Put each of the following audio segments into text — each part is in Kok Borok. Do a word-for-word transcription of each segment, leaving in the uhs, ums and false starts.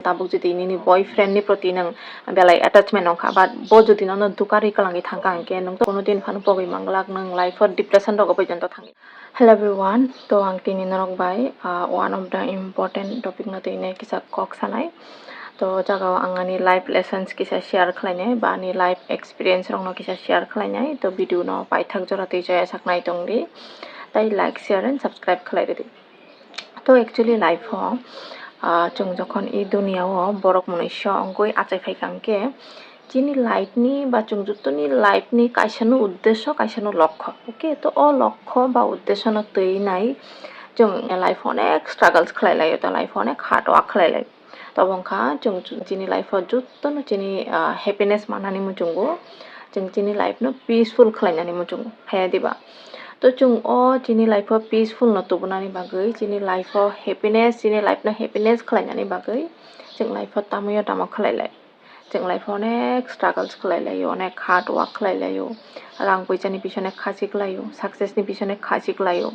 Tabuk jodi nini boyfriend ni proti nwng belai attachment wngkha, but bo jodi nono dukarwi kwlangwi thangkha, hinkhe nwng to kono din phano pogwi manglak, nwng life o depression rogo porjonto thangwi. Hello everyone, to ang tini norok bai, ah, one of the important topic no twi nai kisa kok sanai. To o jaga o ang ani life lessons kisa share khlainai ba ani life experience rok no kisa share khlainai. To video no paithak jora twi chaya sak nai tong di, tai like, share and subscribe khlai rwdi. To actually life o, ah, chwng jokhon i dunia o borok mwnwi so wngwi achai phaikha, hinkhe chini life ni ba chwng jottoni life ni kaisa no uddesho, kaisa no lokho. Okay, to o lokho ba uddesho no twi nai chwng life o onek struggles khlai laio, to life o onek hard work khlai laio. To obo wngkha chwng chini life o jottono chini, ah, happiness manani muchungo, chwng chini life no peaceful khlainani muchungo, haya diba? To chwng o chini life o peaceful no tubunani bagwi, chini life o happiness, chini life no happiness khlainani bagwi chwng life o tamo ya tamo khlai lai. Chwng life o onek struggles khlai laio, onek hard work khlai laio, rang puisa ni bisone khasi khlaio, success ni bisone khasi khlaio.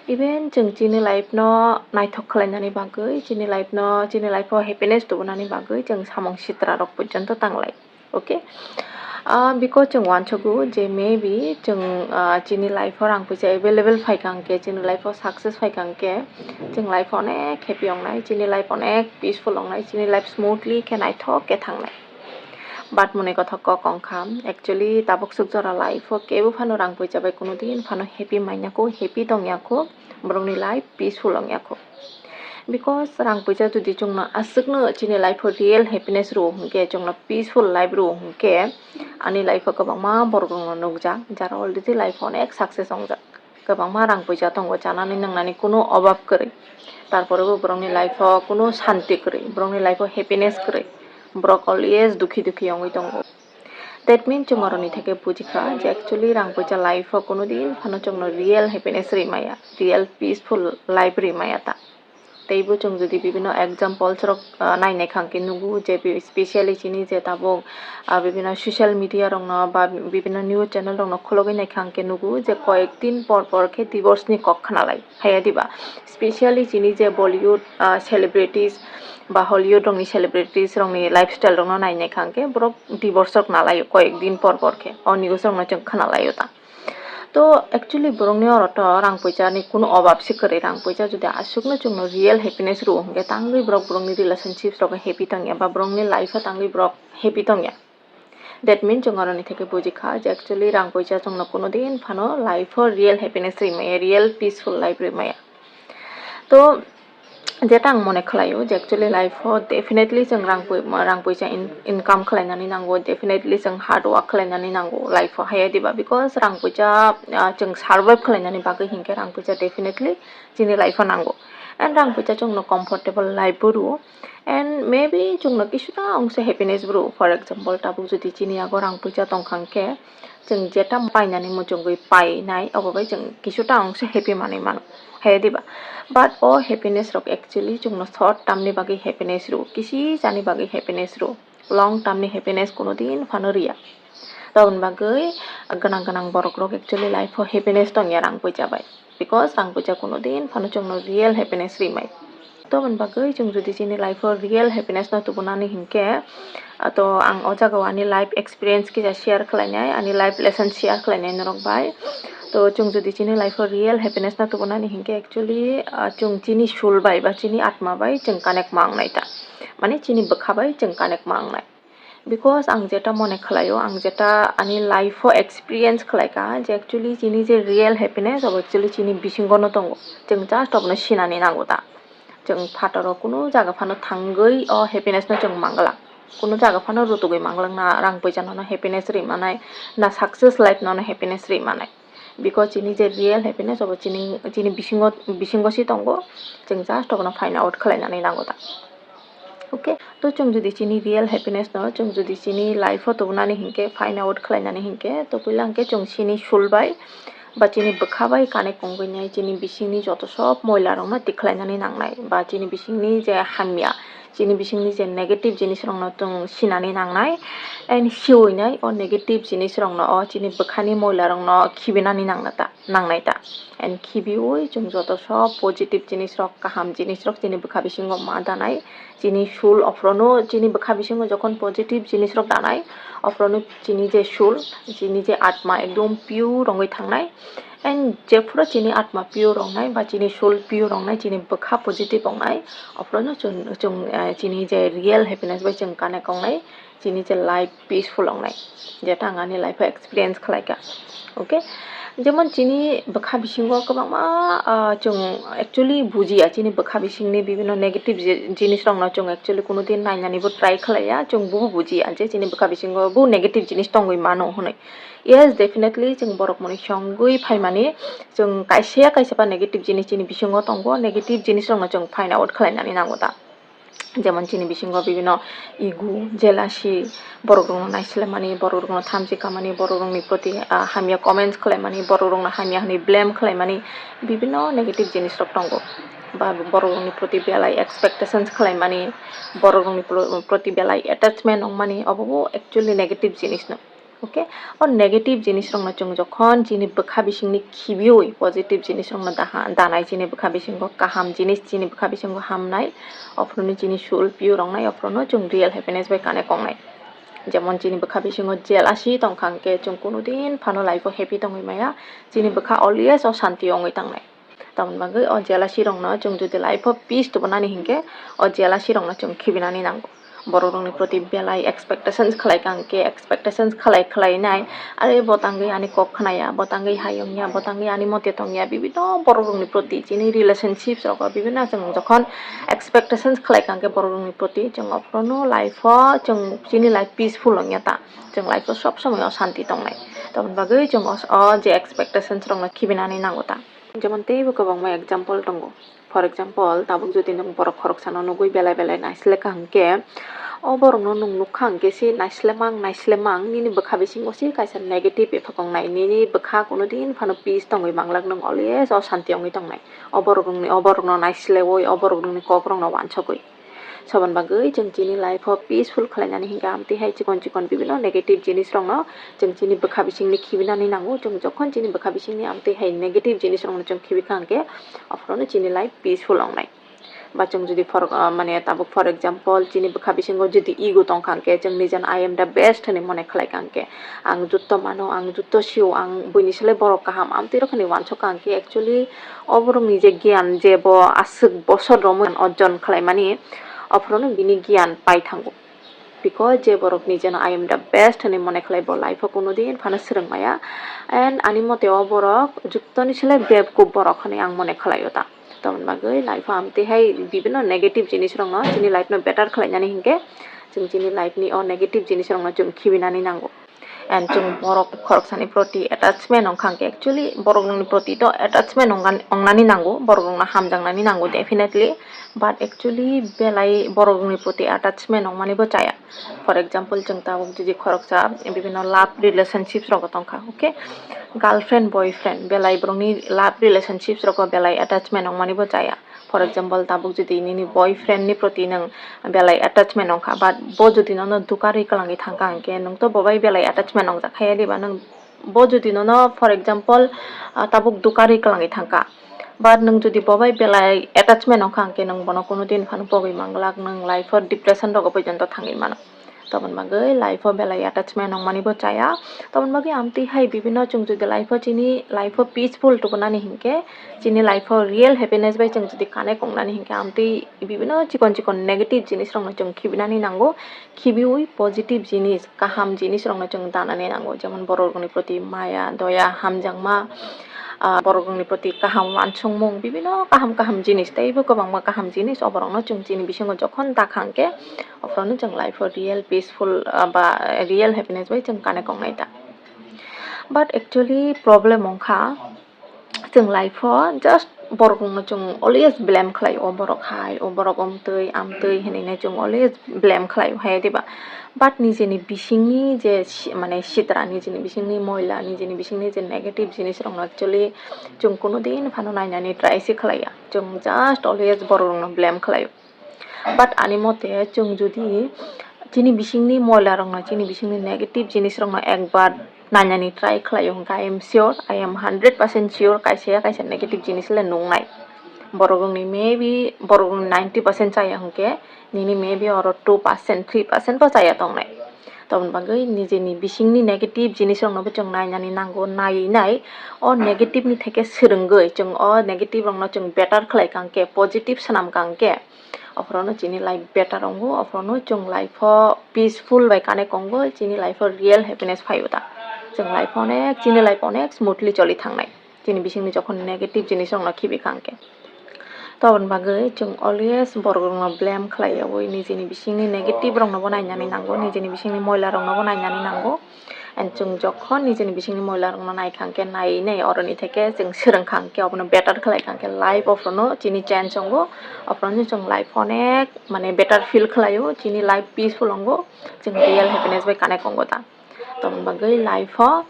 Even chwng chini life no naithok khlainani bagwi, chini life no, chini life o happiness tubunani bagwi chwng samung sitra rok porjonto tanglai. Okay? Ah, because chwng uansugo je maybe chwng, ah, chini life o rang puisa available phaikha hinkhe, chini life o success phaikha hinkhe, chwng life o onek happy wngnai, chini life onek peaceful wngnai, chini life smoothly khe naithok khe thangnai. But mwnwi kothok kok wngkha, actually tabuk swk jora life o kebo phano rang puisa bai kuno din phano happy manya kho, happy tongya kho, borokni life peaceful wngya kho. Because rang puisa jodi chwngno aswkno chini life o real happiness rwo hinkhe, chwngno peaceful life rwo hinkhe, ani life o kwbangma borok rokno nukjak jara already life o onek success wngjak. Kwbangma rang puisa tongo, chanani nwngnani kunu obab kwrwi, tarpore bo borokni life o kunu santi kwrwi, borokni life o happiness kwrwi, borok always dukhi dukhi wngwi tongo. That means chwng oroni theke bujikha je actually rang puisa life o kunu din phano chwngno real happiness rwi maya, real peaceful life rwi maya ta. Teibo chwng jodi bibino examples rok, ah, nainai kha hinkhe nugo je bi-, specially chini je tabuk, ah, bibino social media rokno ba bibino news channel rokno khulogwi naikha hinkhe nugo je koyek din por por khe divorce ni kok khwnalai, haya diba? Specially chini je Bollywood, ah, celebrities ba Hollywood rokni celebrities rokni lifestyle rokno nainai kha hinkhe borok divorce rok nalaio koyek din por por khe, o news rokno chwng khwnalaio ta. To actually borokni oro to rang puisa ni kunu obab se kwrwi, rang puisa jodi aswkno chwngno real happiness rwo hinkhe tangwi borok borokni relationships rogo happy tongya ba borokni life o tangwi borok happy tongya. That means chwng oroni theke bujikha je actually rang puisa chwngno kunu din phano life o real happiness rwi maya, real peaceful life rwi maya. To jeta ang mone khlaio je actually life o definitely chwng rang pui-, rang puisa in-, income khlainani nango, definitely chwng hard work khlainani nango life o, haya diba? Because rang puisa, ah, chwng survive khlainani bagwi hinkhe rang puisa definitely chini life o nango. And rang puisa chwngno comfortable life bo rwo, and maybe chwngno kisuta ongse happiness bo rwo. For example, tabuk jodi chini yago rang puisa tongkha hinkhe, chwng jeta painani muchungwi painai, obo bai chwng kisuta ongse happy manwi mano, haya diba? But o happiness rok actually chwngno short term ni bagwi happiness rwo, kisi chani bagwi happiness rwo, long term ni happiness kuno din phano riya. Toboni bagwi gwnang gwnang borok rok actually life o happiness tongya rang puisa bai, because rang puisa kuno din phano chwngno real happiness rimai. Toboni bagwi chwng jodi chini life o real happiness no tubunani hinkhe, ah, to ang o jaga o ani life experience kisa share khlainai, ani life lesson share khlainai norok bai. To chwng jodi chini life o real happiness no tubunani hinkhe actually, ah, chwng chini soul bai ba chini atma bai chwng connect ma wngnai ta, mane chini bwkha bai chwng connect ma wngnai. Because ang jeta mone khlaio, ang jeta ani life o experience khlaikha je actually chini je real happiness abo actually chini bisingono tongo, chwng just abono sinani nango ta. Chwng phataro kunu jaga phano thangwi o happiness no chwng mangla, kunu jaga phano rutugwi mangla, na rang puisa nono happiness ri manai, na success life nono happiness ri manai. Because chini je real happiness abo chini, chini bisingo, bisingo si tongo, chwng just abono find out khlainani nango ta. Okay, to chwng jodi chini real happiness no, chwng jodi chini life o tubunani hinkhe, find out khlainani hinkhe, to puila hinkhe chwng chini soul bai ba chini bwkha bai connect wngwi nai, chini bisingni joto sob moila rokno tik khlainani nangnai, ba chini bisingni je hamya, chini bisingni je negative jinisrokno chwng sinani nangnai, and siwinai o negative jinisrokno, o chini bwkhani moilarokno khibinani nangna ta, nangnai ta. And khibiwi chwng joto sob positive jinisrok, kaham jinisrok chini bwkha bisingo ma danai. Chini sul ophrono, chini bwkha bisingo jokhon positive jinisrok danai, ophrono chini je sul, chini je atma ekdom pure wngwi thangnai. And jephuru chini atma pure wngnai ba chini sul pure wngnai, chini bwkha positive wngnai, ophrono chwng, chwng, eh, chini je real happiness bai chwng connect wngnai, chini je life peaceful wngnai, jeta ang ani life o experience khlaikha. Okay, jemon chini bwkha bisingo kwbangma, ah, chwng actually bujiya, chini bwkha bisingni bibinno negative je-, jinisrokno chwng actually kuno din nainanibo try khlaiya, chwng bo bujiya je chini bwkha bisingo bo negative jinis tongwi mano hwnwi. Yes, definitely, chwng borok mani songwi phaimani, chwng kaisa kaisa ba negative jinis chini bisingo tongo, negative jinisrokno chwng find out khlainani nango da. Jemon chini bisingo bibinno ego, jealousy, borokrokno naislemani, borokrokno thamchi kamani, borokrokni proti, ah, hamya comments khlaimani, borokrokno hamya hwnwi blame khlaimani, bibinno negative jinisrok tongo. Ba borokrokni proti belai expectations khlaimani, borokrokni pro-, proti belai attachment wngmani, obo bo actually negative jinisno. Okay, o negative jinisrokno chwng jokhon chini bwkha bisingni khibiwi positive jinisrokno daha-, danai, chini bwkha bisingo kaham jinis, chini bwkha bisingo hamnai, ophrono chini sul pure wngnai, ophrono chwng real happiness bai connect wngnai. Jemon chini bwkha bisingo jealousy tongkha hwnkhe chwng kuno din phano life o happy tongwi maya, chini bwkha always o shanti wngwi tangnai. Tamoni bagwi o jealousy rokno chwng jodi life o peace tubunani hinkhe o jealousy rokno chwng khibinani nango. Borok rokni proti belai expectations khlai kha hinkhe, expectations khlai khlai nai, are bo tangwi ani kok khnaya, bo tangwi hai wngya, bo tangwi ani mote tongya, bibinno borok rokni proti chini relationships rogo bibinno chwng jokhon expectations khlai kha hinkhe borok rokni proti chwng ophrono life o chwng chini life peaceful wngya ta, chwng life o sob somoi o shanti tongnai. Tamoni bagwi chwng o, o je expectations rokno khibinani nango ta. Jemon teibo kwbangma example tongo. For example, tabuk jodi nwng borok khoroksano nugwi belai belai naisle kha hinkhe, o borokno nwng nukha hinkhe se naislemang naislemang nini bwkha bisingo se kaisa negative effect wngnai, nini bwkha kuno din phano peace tongwi manglak, nwng always o shanti wngwi tongnai. O borok nwngni, o borokno naislewi, o borok nwngni kokrokno wansugwi. Soboni bagwi chwng chini life o peaceful khlainani hinkhe amtwi hai chikon chikon bibinno negative jinisrokno chwng chini bwkha bisingni khibinani nango. Chwng jokhon chini bwkha bisingni amtwi hai negative jinisrokno chwng khibi kha hinkhe, aphorono chini life peaceful wngnai. Ba chwng jodi for, ah, mane tabuk for example chini bwkha bisingo jodi ego tongkha hinkhe, chwng nijan I am the best hwnwi mone khlai kha hinkhe, ang jotto mano, ang jotto sio, ang buini slai borok kaham, amtwi rok hwnwi wansuk kha hinkhe, actually o borokni je giyan, je bo aswk bosor romwi orjon khlaimani, aphorono bini giyan pai thango. Because je borok nijeno I am the best hwnwi mone khlai, bo life o kuno din phano swrwng maya. And ani mote o borok jottoni slai bebkuk borok hwnwi ang mone khlaio ta. Tamoni bagwi life o amtwi hai bibinno negative jinisrokno chini life no better khlainani hinkhe, chwng chini life ni o negative jinisrokno chwng khibinani nango. And chwng borok khoroksani proti attachment wngkha hinkhe, actually borok rokni proti to attachment wngani, wngnani nango, borok rokno hamjaknani nango definitely, but actually belai borok rokni proti attachment wngmani bo chaya. For example, chwng tabuk jodi khoroksa bibinno love relationships rogo tongkha, okay, girlfriend boyfriend belai borokni love relationships rogo belai attachment wngmani bo chaya. For example, tabuk jodi nini boyfriend ni proti nwng belai attachment wngkha, but bo jodi nono dukarwi kwlangwi thangkha hinkhe, nwng to bo bai belai attachment wngjak khaya diba? Nwng bo jodi nono, for example, ah, tabuk dukarwi kwlangwi thangkha, but nwng jodi bo bai belai attachment wngkha hinkhe, nwng bono kuno din phano pogwi manglak, nwng life o depression rogo porjonto thangwi mano. Tamoni bagwi life o belai attachment wngmani bo chaya. Tamoni bagwi amtwi hai bibinno chwng jodi life o chini life o peaceful tubunani hinkhe, chini life o real happiness bai chwng jodi connect wngnani hinkhe, amtwi bibinno chikon chikon negative jinisrokno chwng khibinani nango. Khibiwi positive jinis, kaham jinisrokno chwng danani nango, jemon borok rokni proti maya, doya, hamjakma, ah, borok rokni proti kaham uansukmung, bibinno kaham kaham jinis, teibo kwbangma kaham jinis, o borokno chwng chini bisingo jokhon ta kha hinkhe, ophorono chwng life o real peaceful, ah, ba real happiness bai chwng connect wngnai ta. But actually problem wngkha, chwng life o just borok rokno chwng always blame khlai, o borok hai, o borok omtwi amtwi hinwi nai chwng always blame khlai o, hai diba? But nijeni bisingni je si-, mane sitra, nijeni bisingni moila, nijeni bisingni je negative jinis rokno actually chwng kuno din phano nainani try se khlaiya, chwng just always borok rokno blame khlai o. But ani mote chwng jodi chini bisingni moila rokno, chini bisingni negative jinis rokno ekbar nainani try khlaio hwnkhe, I am sure, I am hundred percent sure, kaisa ya kaisa negative jinis le nungnai. Borok rokni maybe, borok rokni ninety percent chaya hwnkhe, nini maybe oro two percent, three percent bo chaya tongnai. Tamoni bagwi nijeni bisingni negative jinis rokno bo chwng nainani nango, naiwi nai o negative ni theke swrwngwi chwng o negative rokno chwng better khlai kang khe, positive swnam kang khe, aphorono chini life better wngo, aphorono chwng life o peaceful bai connect wngo, chini life o real happiness phaio da. Chwng life o onek, chini life onek smoothly choli thangnai. Chini bisingni jokhon negative jinis rokno khibi kang khe. Tamoni bagwi chwng always borok rokno blame khlai yawi nijeni bisingni negative rokno bo nainani nango, nijeni bisingni moila rokno bo nainani nango. And chwng jokhon nijeni bisingni moila rokno nai kang khe, nai nai oroni theke chwng swrwng kang khe, obono better khlai kang khe, life aphorono chini change wngo, aphorono chwng life onek mane better feel khlaio, chini life peaceful wngo, chwng real happiness bai connect wngo da. Tamoni bagwi life o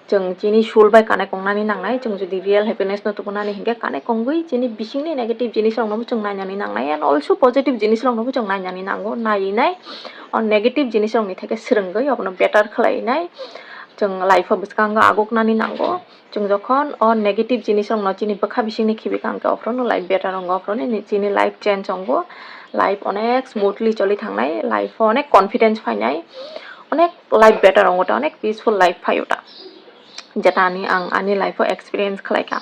chwng chini soul bai connect wngnani nangnai, chwng jodi real happiness no tubunani hinkhe connect wngwi chini bisingni negative jinis rokno bo chwng nainani nangnai, and also positive jinis rokno bo chwng nainani nango, naiwi nai o negative jinis rokni theke swrwngwi obono better khlai nai chwng life o bwskango aguknani nango. Chwng jokhon o negative jinis rokno chini bwkha bisingni khibi kang khe, aphorono life better wngo, aphorono ni-, chini life change wngo, life onek smoothly choli thangnai, life o onek confidence phainai, onek life better wngo ta, onek peaceful life phaio ta, jeta ani ang ani life o experience khlai kha.